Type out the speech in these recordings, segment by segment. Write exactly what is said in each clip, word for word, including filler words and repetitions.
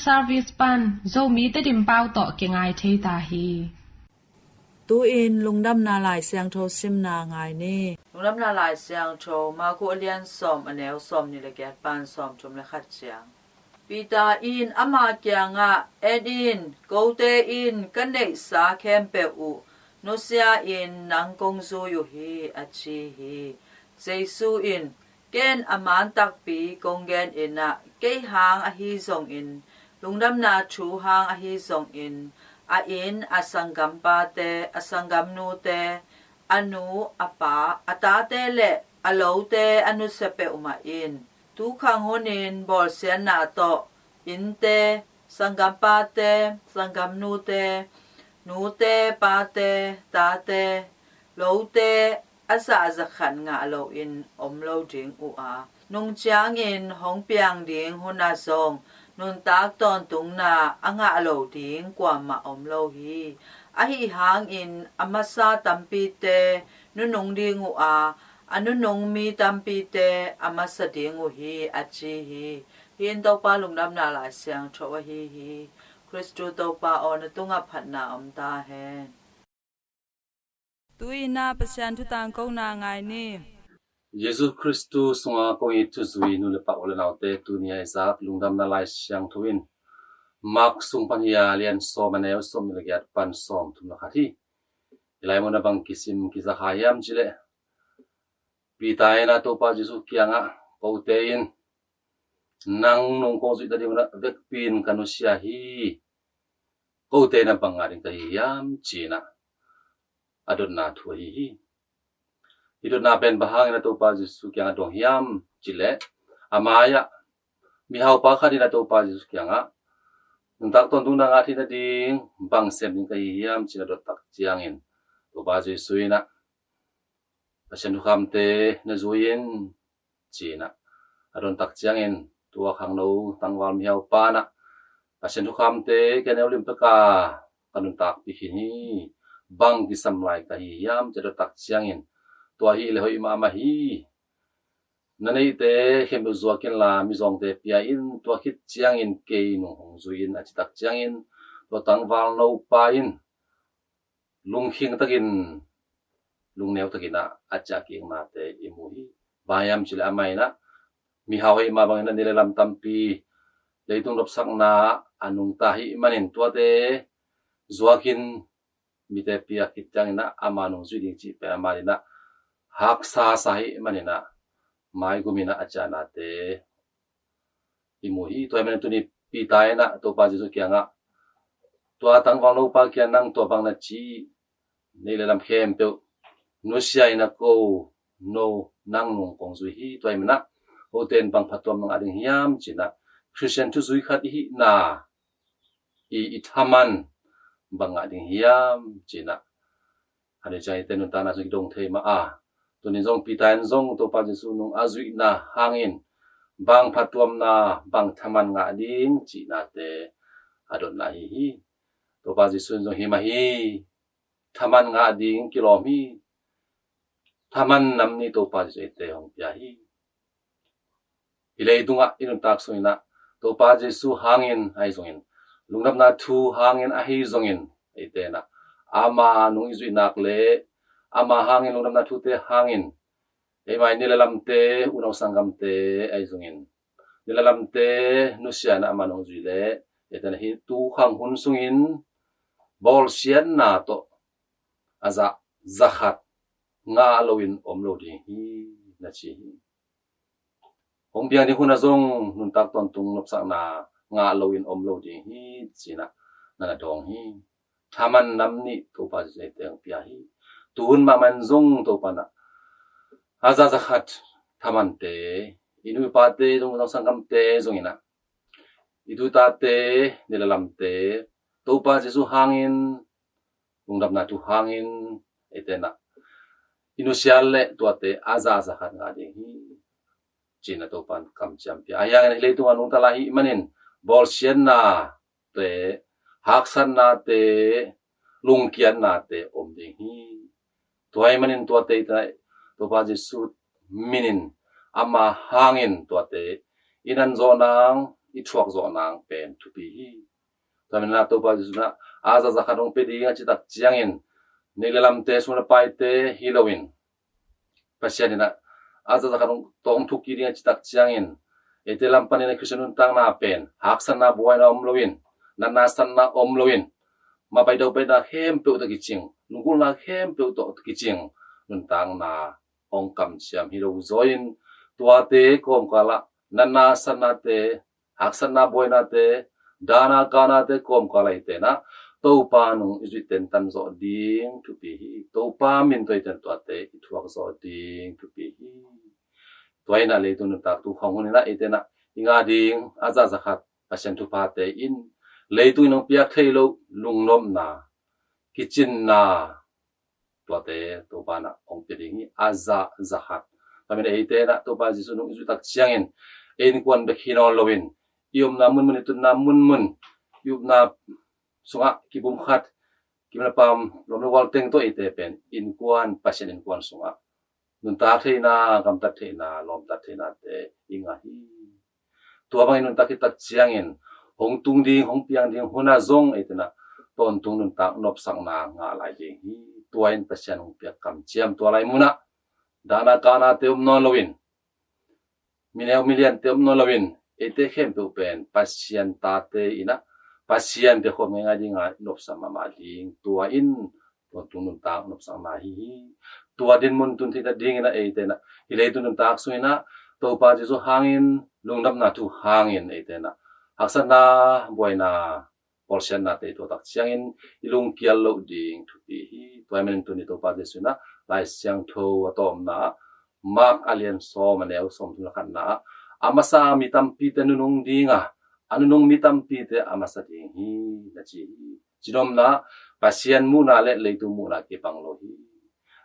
Service pan Zomi Tedim pau tawh kingai thei ta hi. Tu-in Lungdamna Lai Siangtho simna ngai ni. Lungdamna Lai Siangtho Marku a lian sawm, a neu sawmnih le giat pan sawmthum le khat ciang. Peter in ama kiangah, "En in, kote in ka neihsa khempeuh uh nusia-in nang kong zui uh hi," a ci hi. Jesu in, "Ken a man takpi kong gen in ah, kei hang ahi zongin, lungdamna thu hang ahi zongin, a inn, a sanggampate, a sanggamnute, a nu, a pa, a tate le a lote a nusia peuhmah in, tukhang hunin bawlsiatna tawh innte, sanggampate, sanggamnute, nute, pate, tate, lote a zah za khat ngah loin om lo ding uh a, nung ciangin hong piang ding hunah zong nuntak tawntungna a ngah lo ding kuamah om lo hi. Ahi hangin a masa tampite nunung ding uh a, a nunung mi tampite a masa ding uh hi," a ci hi. Hih in Topa Lungdamna Lai Siangtho ahi hi. Khristu Topa aw, na tungah phatna om ta hen. Tu-in ah Pasian thu tangkona ngai ni. Jesu Khristu sunga kong it thuzui nu le pa, u le naute, tuni a i zak Lungdamna Lai Siangtho in Mark sung pan hi a, lian sawm, a neu sawmnih le giat pan sawmthum le khat hi. I laimun ah bang kisim kizak hiam cih leh, Peter in ah Topa Jesu kiangah, "Kote in nang nung kong zuih nading un ah vekpi-in ka nusia hi. Kote in ah bang ngah ding ka hi hiam?" ci-in ah a dotna thu ahi hi. Hih dotna pen bang hangin ah Topa Jesu kiangah dong hiam cih leh, a mai-ah mihaupa khat in ah Topa Jesu kiangah, "Nuntak tawntungna ngah theih nading bang sem ding ka hi hiam?" ci-in a dot tak ciangin, Topa Jesu in ah, "Pasian thukhamte na zui in," ci-in ah a dot tak ciangin, tua khangno tangval mihaupa in ah, "Pasian thukhamte ka neu lim pek a ka nuntakpih khin hi. Bang kisam lai ka hi hiam?" ci-a dot tak ciangin, "Tua hi leh hoih mahmah hi. Na neihte khempeuh zuak inla mizawngte pia in, tua khit ciangin kei nung hong zui in," a cih tak ciangin, tua tangval nopa in lungkhing takin, lungneu takin ah a ciah kiknate i mu hi. Bang hiam cih leh amah in ah mihau ahih mah bangin ah ni le lam tampi leitung nopsakna a nungta ahih manin, tuate zuakin mite pia khit ciangin ah ama nung zuih ding cih pen amah in ah haksa sa ahih manin ah maigum in ah a ciahnate i mu hi. Tua ahih manin tuni Peter in ah Topa Jesu kiangah, "Tua tangval nopa kiang nang tua bang na ci, neih le lam khempeuh nusia in ah ko, no, nang nung kong zui hi. Tua ahih manin ah kote in bang phattuamna ngah ding hiam?" ci-in ah, Khristian thuzui khat i hihna, i, i thaman bang ngah ding hiam ci-in ah, a ni ciang eite nuntakna sung kidong thei mah a, tuni zong Peter in zong Topa Jesu nung a zuihna hangin bang phattuamna, bang thaman ngah ding cihnate a dotna ahi hi. Topa Jesu in zong hi mah hi, thaman ngah ding kilawm hi. Thaman nam nih Topa Jesu eite hong pia hi. Hih leitungah i nuntak sungin ah Topa Jesu hangin ahi zongin, lungdamna thu hangin ahi zongin, eite in ah ama nung i zuih nak le ama hangin, lungdamna thute hangin, eimai ni le lamte, unau sanggamte ahi zongin, ni le lamte nusia in ah ama nung zui leh, eite in ah hih tukhang hun sungin bawlsiatna tawh a zah za khat ngah loin om lo ding hi, na ci hi. Hong piang ding hun ah zong nuntak tawntung nopsakna ngah loin om lo ding hi, ci-in ah na na dawng hi. Thaman nam nih Topa Jesu in eite hong pia hi. Tuhun mahmah in zong Topa in ah a zah za khat thamante, i nu i pate zong, zong sanggamte zongin ah, i tu i tate, ni le lamte Topa Jesu hangin, lungdamna thu hangin eite in ah i nusia leh tuate a zah za khat ngah ding hi, ci-in ah Topa in kamciam pia. Ahi hangin hih leitungah nungta lai ahih manin bawlsiatnate, haksatnate, lungkiatnate om ding hi. Tua ahih manin tuate eite in ah Topa Jesu minin, ama hangin tuate i nan zawh nang, i thuak zawh nang pen thupi hi. Tua manin ah Topa Jesu in ah a za za khat hong pia ding a cih tak ciangin, neih le lamte, sum le paite hi loin, Pasian in ah a za za khat hong, tawh hong thuk kik ding a cih tak ciangin, eite lam panin ah Khristian nuntakna pen haksatna buaina om loin, natna satna om loin, mapai dopaina khempeuh tawh kicing, lunggulhna khempeuh tawh kicing nuntakna hong kamciam hi lo zaw in, tuate kawmkal ah natna satnate, haksatna buainate, dahna kahnate kawmkal ah eite in ah Topa nung i zuih tentan zawh ding thupi hi. Topa min tawh eite in ah tuate i thuak zawh ding thupi hi. Tua in ah leitung nuntak tu khawng hun in ah eite in ah i ngah ding a za za khat Pasian thuphate in, leitung in hong piak thei lo lungnopna, kicinna, tuate Topa in ah hong pia ding hi, a za za khat. Tua manin eite in ah Topa Jesu nung i zuih tak ciangin, ei innkuan bek hi nawn loin, i omna munmun, i tutna munmun, i upna sungah kipumkhat, kim le pam, lawm le gual teng tawh eite pen innkuan, Pasian innkuan sungah nuntak theihna, gamtat theihna, lawmtat theihnate i ngah hi. Tua bangin nuntak khit tak ciangin, hong tung ding, hong piang ding hun ah zong eite in ah tawntung nuntak nopsakna ngah lai ding hi. Tua in Pasian hong piak kamciam, tua lai mun ah dahna kahnate om nawn loin, mineu miliante om nawn loin, eite khempeuh pen Pasian tate in ah, Pasian pia khawm ngeingai ding a nopsa mahmah ding, tua in tawntung nuntak nopsakna hi hi. Tua dinmun tun theih nadingin ah eite in ah hih leitung nuntak sungin ah Topa Jesu hangin, lungdamna thu hangin eite in ah haksatna buaina, pawlsiatnate i tuah tak ciangin i lungkial loh ding thupi hi. Tua ahih manin tuni Topa Jesu in ah Lai Siangtho a tawpna ah, Mark a lian sawm, a neu sawmthum le khatna ah, a masa mi tampite nunung ding a, a nunung mi tampite a masa ding hi, na ci hi. Cihnopna, Pasian muhna le leitung muhna kibang lo hi.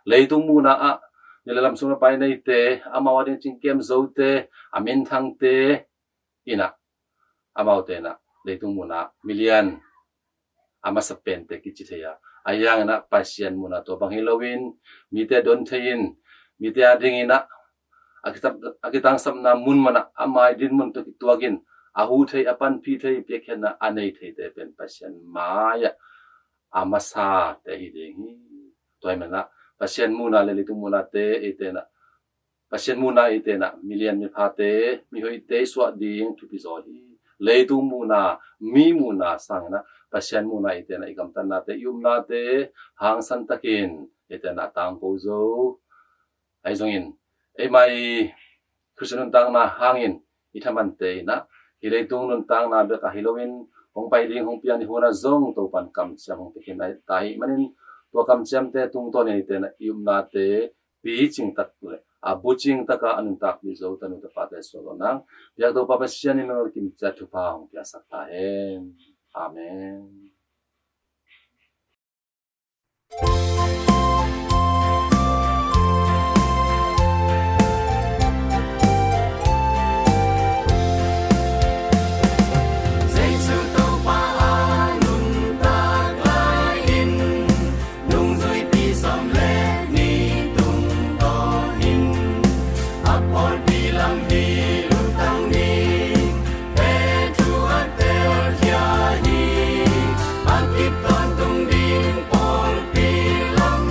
Leitung muhna ah neih le lam, sum le pai neite, amau a ding cingkem zote, a minthangte in ah, amaute in ah leitung muhna ah milian a masa pente kici thei a, ahi hangin ah Pasian muhna tua bang hi loin, mite don thei in, mite a dingin ah a kita-, a kitangsapna mun man ah a mai dinmun tawh kituak in, a huh thei, a panpih thei, piakkhiatna a nei theite pen Pasian mai ah a masate hi ding hi. Tua ahih manin ah Pasian muhna le leitung muhnate eite in ah, Pasian muhna eite in ah milian miphate, mihoihte i suah ding thupi zaw hi. Leitung muhna, mi muhna sangin ah Pasian muhna eite in ah i gamtatnate, i upnate hangsan takin eite in ah tangko zo. Ahi zongin eimai Khristian nuntakna hangin i thamante in ah, hih leitung nuntakna bek ahi loin, hong pai ding, hong piang ding hun ah zong Topa'n kamciam hong pia khin ta ahih manin, tua kamciamte tungtawnin eite in ah i upnate picing tak le a bucing takin a nuntakpih zo tanu tapate suak lo nang piak Topa Pasian in nang kim ciat thupha hong piaksak ta hen. Amen. Jesu Topa a nuntak lai in, nungzuipi sawm le nih tungtawnin a pawlpi lam hi lutang ni. Petru a telkhia hi, a kip tawntung ding pawlpi lam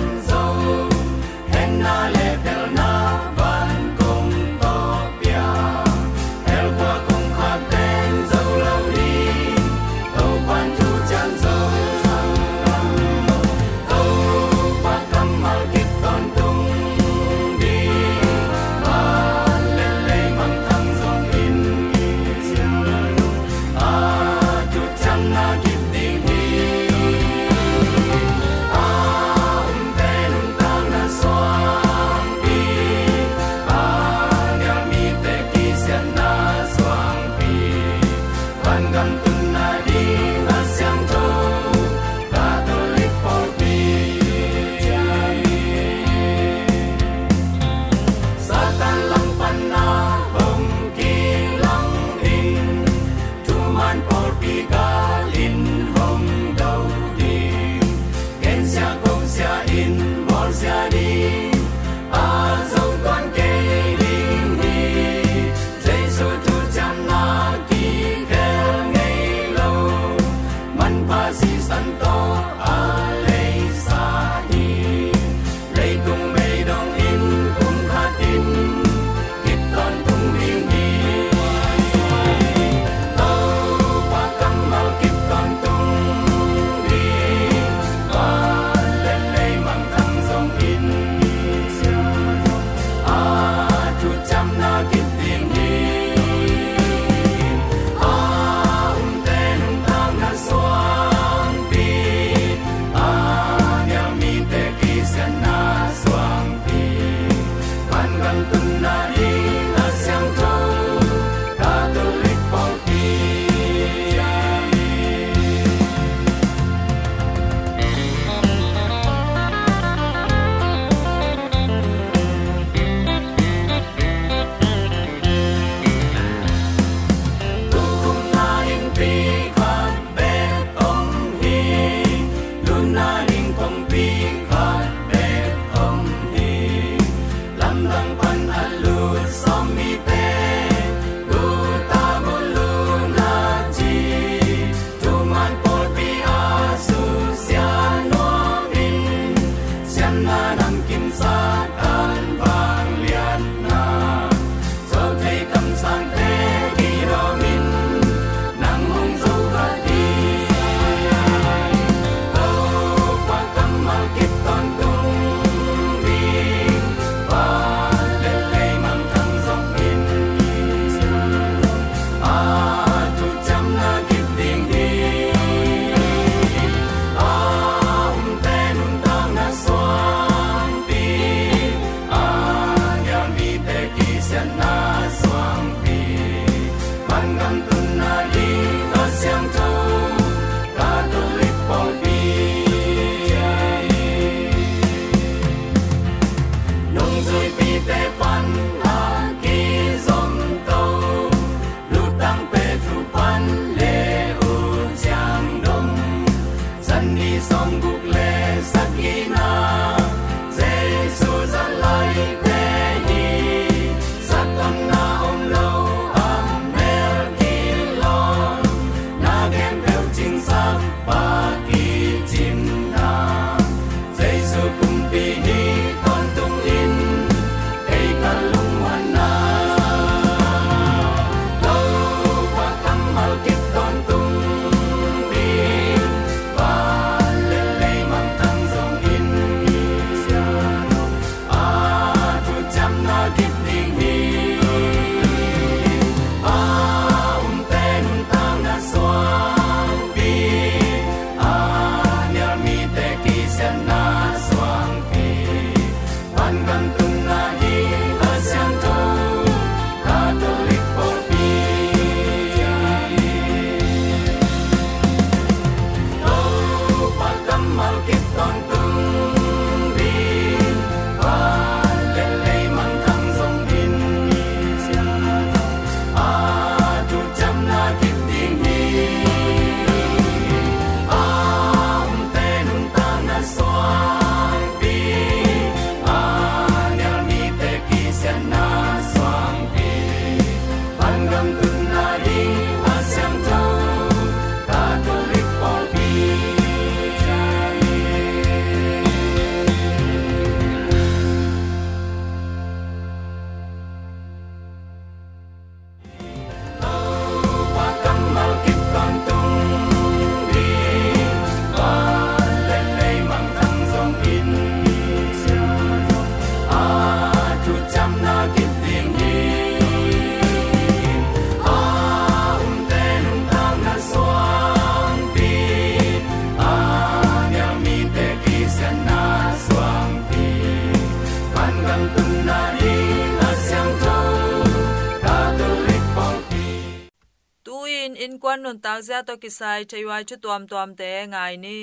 Tu-in innkuan nuntakzia tawh kisai theihuai thu tuamtuamte ngai ni.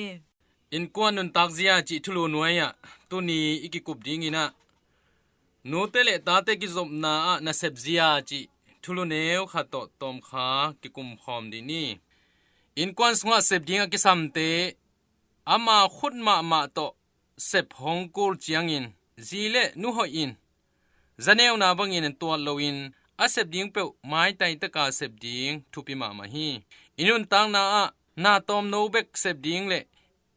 Innkuan nuntakzia cih thulu nuai-ah tuni i kikup dingin ah, nute le tate kizopna ah nasepzia cih thulu neu khat tawh tawmkha kikumkhawm dih ni. Innkuan sungah sep ding a kisamte ama khut mahmah tawh sep hong kul ciangin zi le nu hoih in zaneuna bangin tuat loin a sep ding peuh maitai taka sep ding thupi mahmah hi. I nuntakna ah na tawmno bek sep ding le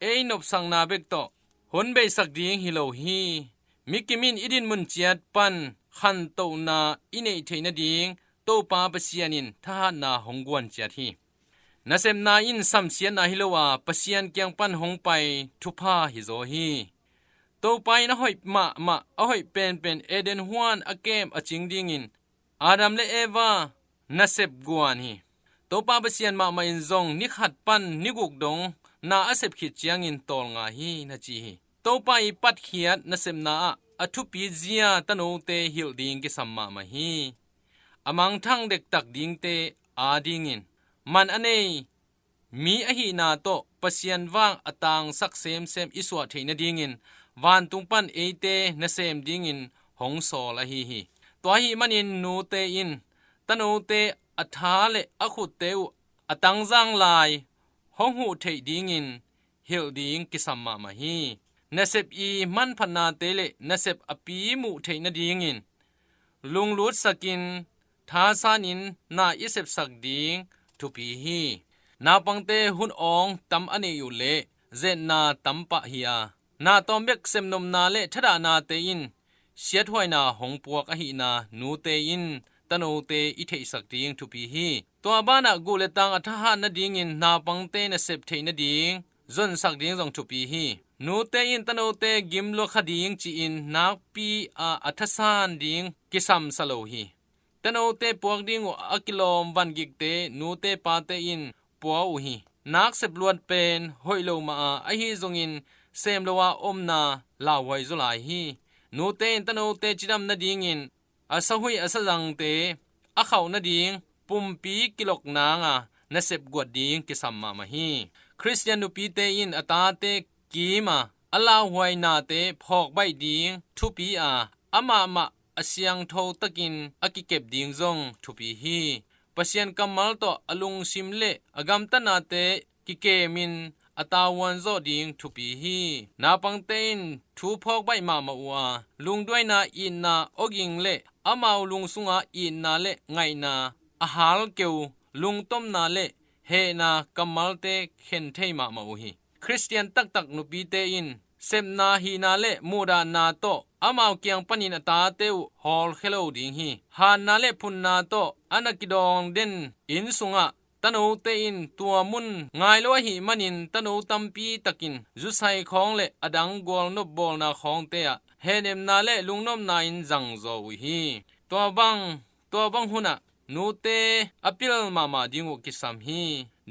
ei nopsakna bek tawh hun beisak ding hi lo hi. Mi kim in i dinmun ciat pan khantohna i neih theih nading Topa Pasian in thahatna hong guan ciat hi. Nasepna in samsiatna hi lo a, Pasian kiang pan hong pai thupha hi zaw hi. Topa in a hoih mahmah, a hoih penpen Eden huan a kem a cing dingin Adam le Eva nasep guan hi. Topa Pasian mahmah in zong ni khat pan ni guk dong na a sep khit ciangin tawlnga hi na ci hi. Topa i patkhiat nasepna ah a thupi zia tanote hilh ding kisam mahmah hi. A mangthang dektak dingte adingin man a nei mi ahihna tawh Pasian vang a tangsak semsem i suah theih nadingin vantung pan eite nasem dingin hong sawl ahi hi. Tua ahih manin nute in tanote a tha le a khutte uh a tangzang lai hong huh theih dingin hilh ding kisam mahmah hi. Nasep i manphatnate le nasep a pi muh theih nadingin lunglutsakin thasanin na i sepsak ding thupi hi. Naupangte hun awng tam a neih uh leh zetna tam pah hi a, na tawm bek sepnopna le thadahnate in siathuaina hong puak ahihna nute in tanote i theihsak ding thupi hi. Tua banah guh le tang a thahat nadingin naupangte nasep theih nading zonsak ding zong thupi hi. Nute in tanote gimlua kha ding ci-in nakpi a a thasan ding kisamsa lo hi. Tanote puak ding uh a kilawm vangikte nute pate in pua uh hi. Nak sep luat pen hoih lo mah a, ahi zongin sem lo a omna lauhuai zaw lai hi. Nute in tanote cidam nadingin a sahuih a sazangte a khauh nading pumpi kilok nanga nasep guat ding kisam mahmah hi. Khristian nupite in a tate kim a a lauhuai nate phawk baih ding thupi a, amahmah a siangtho takin a kikep ding zong thupi hi. Pasian kammal tawh a lungsim le a gamtatnate kikemin a tavuan zawh ding thupi hi. Naupangte in thu phawk baih mahmah uh a, lungduaina, itna, awging le amau lung sunga itna le ngaihna a halkeu lungtomna le hehna kammalte khen thei mahmah uh hi. Khristian taktak nupite in sepna, hihna le muhdahna tawh amau kiang panin a tate uh hawlkhia lo ding hi. Hanna le phunna tawh a na kidawng den inn sungah tanote in tua mun ngai lo ahih manin tano tampi takin zusai khawng le a dang gualnop bawlna khawngte ah henemna le lungnopna in zangzaw uh hi. Tua bang, tua bang hunah nute a pil mahmah ding uh kisam hi.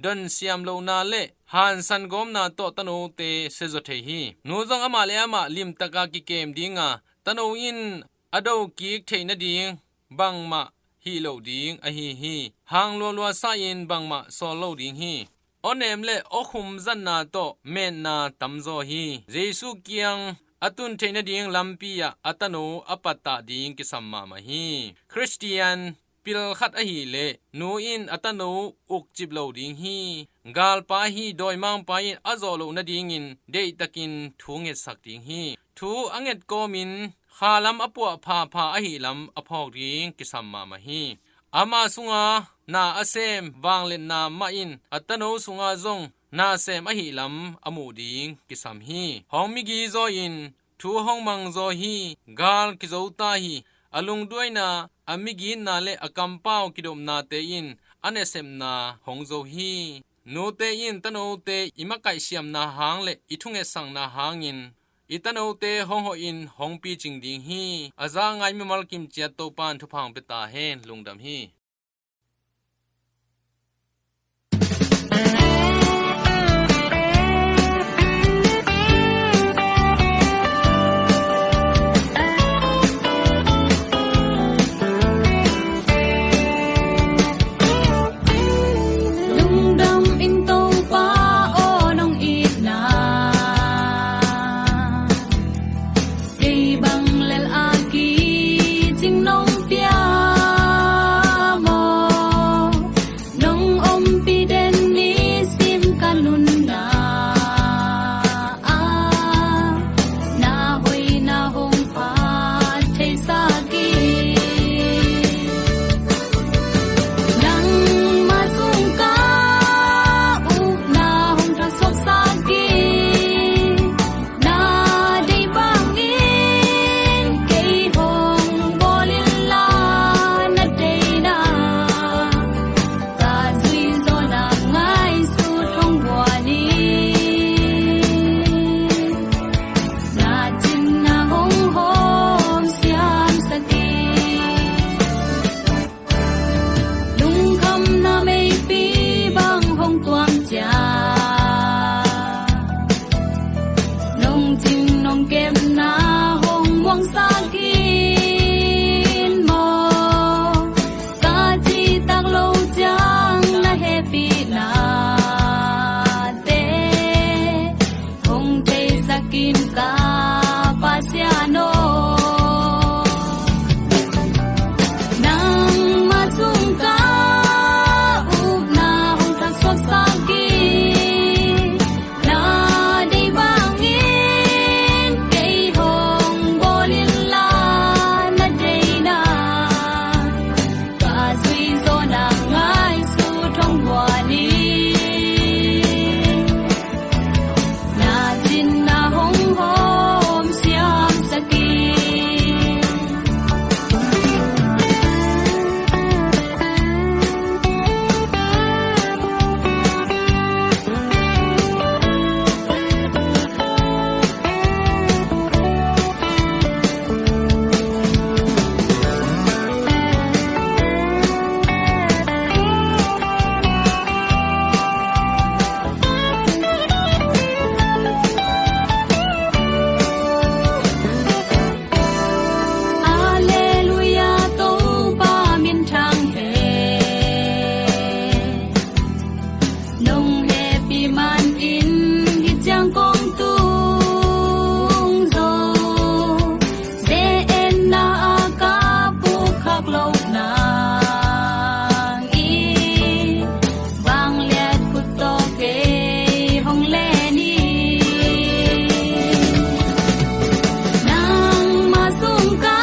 Don siam lohna le hansan gawmna tawh tanote siazaw thei hi. Nu zong amah le amah limtaka kikem dinga tano in a do kik theih nading bangmah hih loh ding ahi hi. Hang lualua sa-in bangmah sawl lo ding hi. Awnem le awkhum zatna tawh metna tamzaw hi. Jesu kiang a tun theih nading lampi ah a tano a pattah ding kisam mahmah hi. Khristian pil khat ahileh nu in a tano ukcip lo ding hi. Galpa ahi dawimangpa in a zawh loh nadingin deihtakin thu ngetsak ding hi. Thu a nget kawmin khalam a puah phapha ahih lam a phawk ding kisam mahmah hi. Ama sunga na a sem vangliatna mah in a tano sunga zong na sem ahih lam a muh ding kisam hi. Hong migi zaw in thu hong mang zaw hi. Gal kizo ta hi. A lungduaina, a migitna le a kampau kidopnate in a nasepna hong zo hi. Nute in tanote i makaihsiamna hang le i thungetsakna hangin i tanote hong hawhin hong picing ding hi. A za ngai mimal kim ciat Topa'n thupha hong pia ta hen. Lungdam hi. Lungdam ing Topa aw, nong itna kei bang lel a kicing nong pia maw? Nong ompih den nisim ka nunna ah na hoihna hong phat theisak hi. Nangmah sung ka upna hong thaksuaksak hi. Na deih bangin kei hong bawl inla, na deihna ka zuih zawh nak ngaihsut hong guan in, na cin na hong hawm siamsak in. Lungkhamna meipi bang hong tuam ciang, nong cing nong kepna hong muangsak in maw? Ka cihtak loh ciang na hehpihnate hong theisak in ka Pasian aw. Nangmah sung ka upna hong thaksuaksak hi. Na deih bangin kei hong bawl inla, na deihna ka zuih zawh nak ngaihsut hong guan in, na cin na hong hawm siamsak in. Alleluia, Topa minthang hen. Nong hehpih manin hih ciang kong tung zo. Ze-etna a ka pukkhak loh nangin vangliat khut tawh kei hong len in. Nangmah sung ka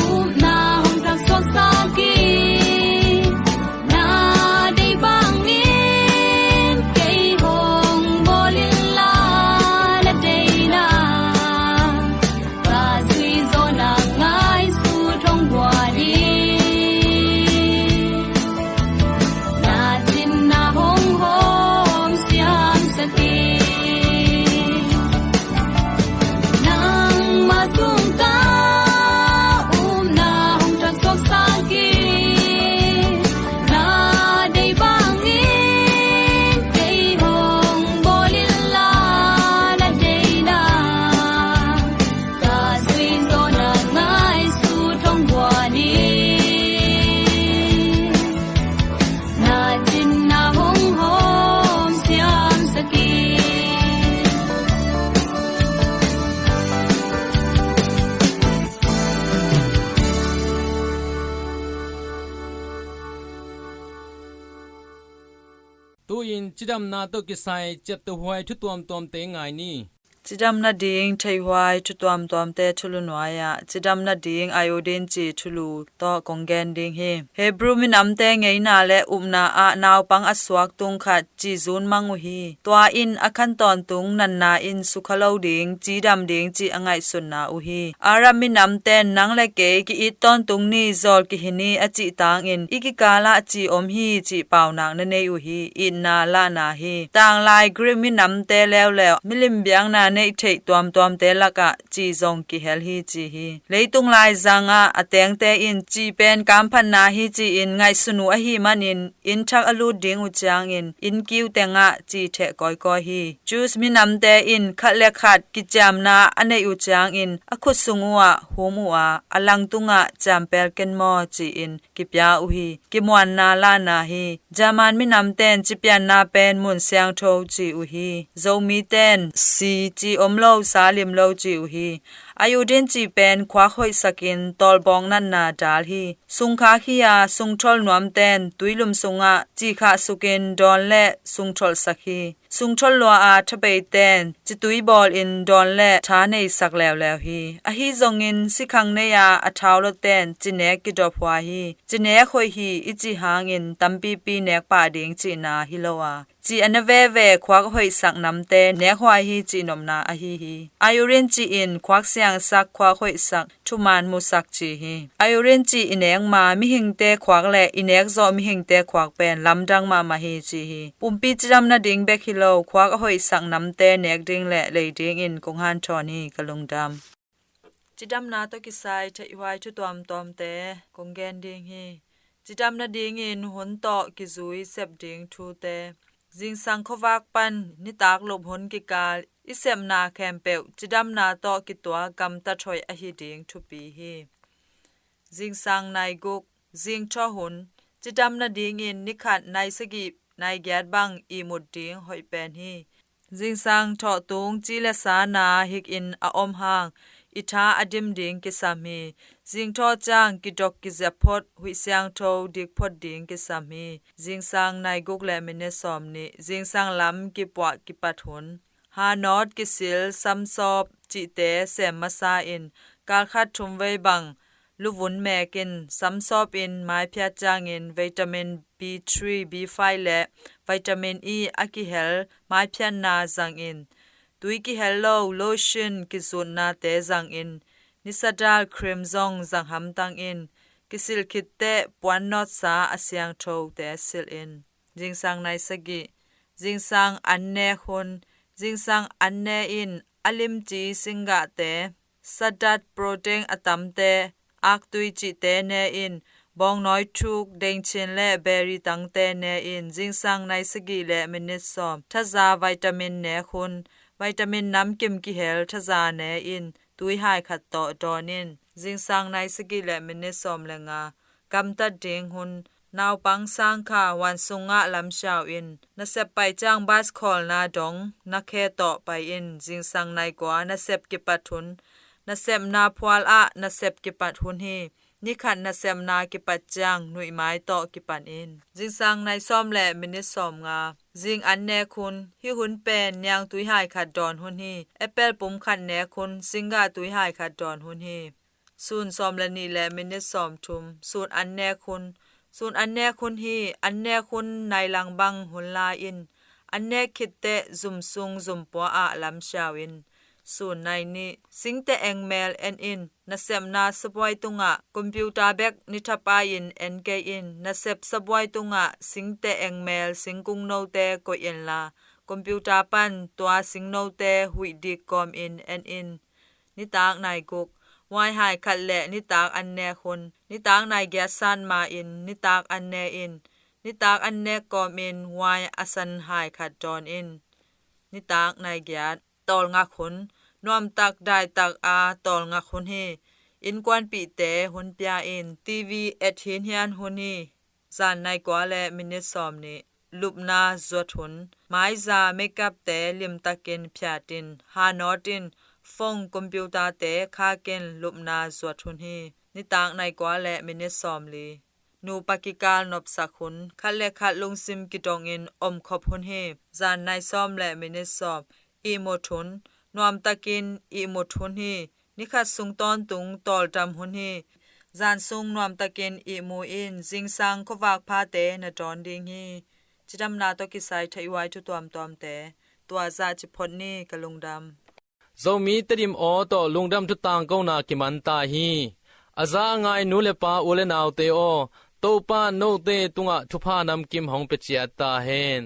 upna hong thaksuaksak hi. Na deih bangin kei hong bawl inla, na deihna ka zuih zawh nak ngaihsut hong guan in, na cin na hong hawm siamsak in. Nangmah sung ka upna hong thaksuaksak hi. Na deih bangin kei hong bawl inla, na deihna ka zuih zawh nak ngaihsut hong guan in, na cin na hong hawm siamsak in. Tu-in cidamna tawh kisai ciaptehhuai thu tuamtuamte ngai ni. Cidam nading theihhuai thu tuamtuamte thulu nuai-ah cidam nading iodine ci thulu tawh kong gen ding hi. Hebrew minamte ngeina le upna ah naupang a suak tung khat ci zun mang uh hi. Tua in a khan tawntung natna in sukha lo ding, cidam ding cih a ngaihsutna uh hi. Arab minamten nang le kei ki-it tawntung ni, zawl kihi ni a cih tangin i kikalah ci om hi cih paunak na nei uh hi. Itna lahna hi. Tanglai Greek minamte leuleu milim biakna neih theih tuamtuamte lakah ci zong kihel hi ci hi. Leitung laizangah a tengte in ci pen kamphatna hi ci-in ngaihsun uh ahih manin inn thak a lut ding uh ciangin inn kiu tengah ci theh kawikawi hi. Jews minamte in khat le khat kiciamna a neih uh ciangin a khut sung uhah hum uh a, a lang tungah ciampel ken maw ci-in kipia uh hi. Kimuanna lahna hi. German minamten cipianna pen mun siangtho ci uh hi. Zomiten si ci om lo, sa lim lo ci uh hi. Iodine ci pen khuak hoihsakin tawlbawng natna dal hi. Sungkhak hi-a sungthawl nuamten tuilum sungah cikhah sukin dawn le sungtholhsak hi. Sungthawl lua-a thabeiten citui bawlin dawn le tha neisak leuleu hi. Ahi zongin sikhang nei-a a thaulawten cinek kidop huai hi. Cinek hoih hi i cih hangin tampipi nek pah ding cihna hi lo a, ci a na veve khuak hoihsak namte nek huai hi cihnopna ahi hi. Iodine ci-in khuak siangsak, khuak hoihsak, thuman musak ci hi. Iodine ci i nek ma mihingte khuak le i nek zawh mihingte khuak pen lamdang mahmah hi ci hi. Pumpi cidam nading bek hi lo, khuak a hoihsak namte nek ding le lei dingin kong hanthawn hi. Ka lungdam. Cidamna tawh kisai theihhuai thu tuamtuamte kong gen ding hi. Cidam nadingin hun tawh kizui sep ding thute. Zingsang khuavak pan nitak lup hun kikal i sepna khempeuh cidamna tawh kituak gamtat hoih ahi ding thupi hi. Zingsang nai guk, zingthaw hun, cidam nadingin nikhat nai sagih nai giat bang ihmut ding hoih pen hi. Zingsang thawhtung ci le sa na hikin a om hang i tha a dim ding kisam hi. Zingthaw ciang kidok kiziap phot, huih siangtho dik phot ding kisam hi. Zingsang nai guk le minit sawm nih, zingsang lam kipuah kipat hun. Hanawt kisil samsawp cihte sem masa in kalkhat thumvei bang luvun mekin samsawp in maiphiat ciangin vitamin B three, B five le vitamin E a kihel maiphiatna zangin, tui kihel lo lotion kizutnate zangin, nisadal cream zong zang hamtangin, kisil khitteh puan nawtsa a siangthote silh in. Zingsang nai sagih, zingsang an nek hun, zingsang an ne in a limci singgahte, sadat protein a tamte, aktui cihte ne in, bawngnawi thuk, dengchin le beri tangte ne in. Zingsang nai sagih le minit sawm, thaza vitamin nek hun, vitamin namkim kihel thaza ne in, tuihai khat tawh dawn in. Zingsang nai sagih le minit sawm le nga, gamtat ding hun, naupang sangkha, huan sungah lamsiau in. Nasep pai ciang bus khawlna dong na khe tawh pai in. Zingsang nai kua, nasep kipat hun, nasepna phual ah nasep kipat hun hi. Nikhat nasepna kipat ciang nuihmai tawh kipan in. Zingsang nai sawm le minit sawm nga, zing an nek hun, hih hun pen niangtui hai khat dawn hun hi. Apple pum khat nek hun, singgah tui hai khat dawn hun hi. Sun sawm le nih le minit sawm thum, sun an nek hun. Sun an nek hun hi. An nek hun nai lang bang hun la in. An nek khitteh zum sung zum pua ah lamsiau in. Sun nai nih, singte engmel en in. Nasepna sabuai tungah computer bek nithapai in en kei in. Nasep sabuai tungah singte engmel singkung note koih inla, computer pan tua singnote huih dik kawmin en in. Nitak nai guk, huaihai khat le nitak an nek hun. Nitak nai giat sat ma in nitak an ne in. Nitak an nek kawmin huai a san hai khat dawn in. Nitak nai giat, tawlngak hun, nuamtak daitak a tawlngak hun hi. Innkuanpihte hun pia in, TV et hinhian hun hi. Zan nai kua le minit sawm nih, lupna zuat hun, maiza makeupte limtakin phiat in, hanawt in, phone, computer-te khak in lupna zuat hun hi. Nitak nai kua le minit sawm li, nupa kikal nopsak hun, khat le khat lungsim kidongin omkhop hun hi. Zan nai sawm le minit sawm, ihmut hun, nuamtakin ihmut hun hi. Nikhat sung tawntung tawldam hun hi. Zan sung nuamtakin ihmu in zingsang khuavak phate na dawn ding hi. Cidamna tawh kisai thaih huai thu tuamtuamte tua zah ci phot ni. Ka lungdam. Zomi Tedim aw tawh lungdam thu tangkona kiman ta hi. A za a ngai nu le pa, u le naute aw, Topa note tungah thupha namkim hong pia ciat ta hen.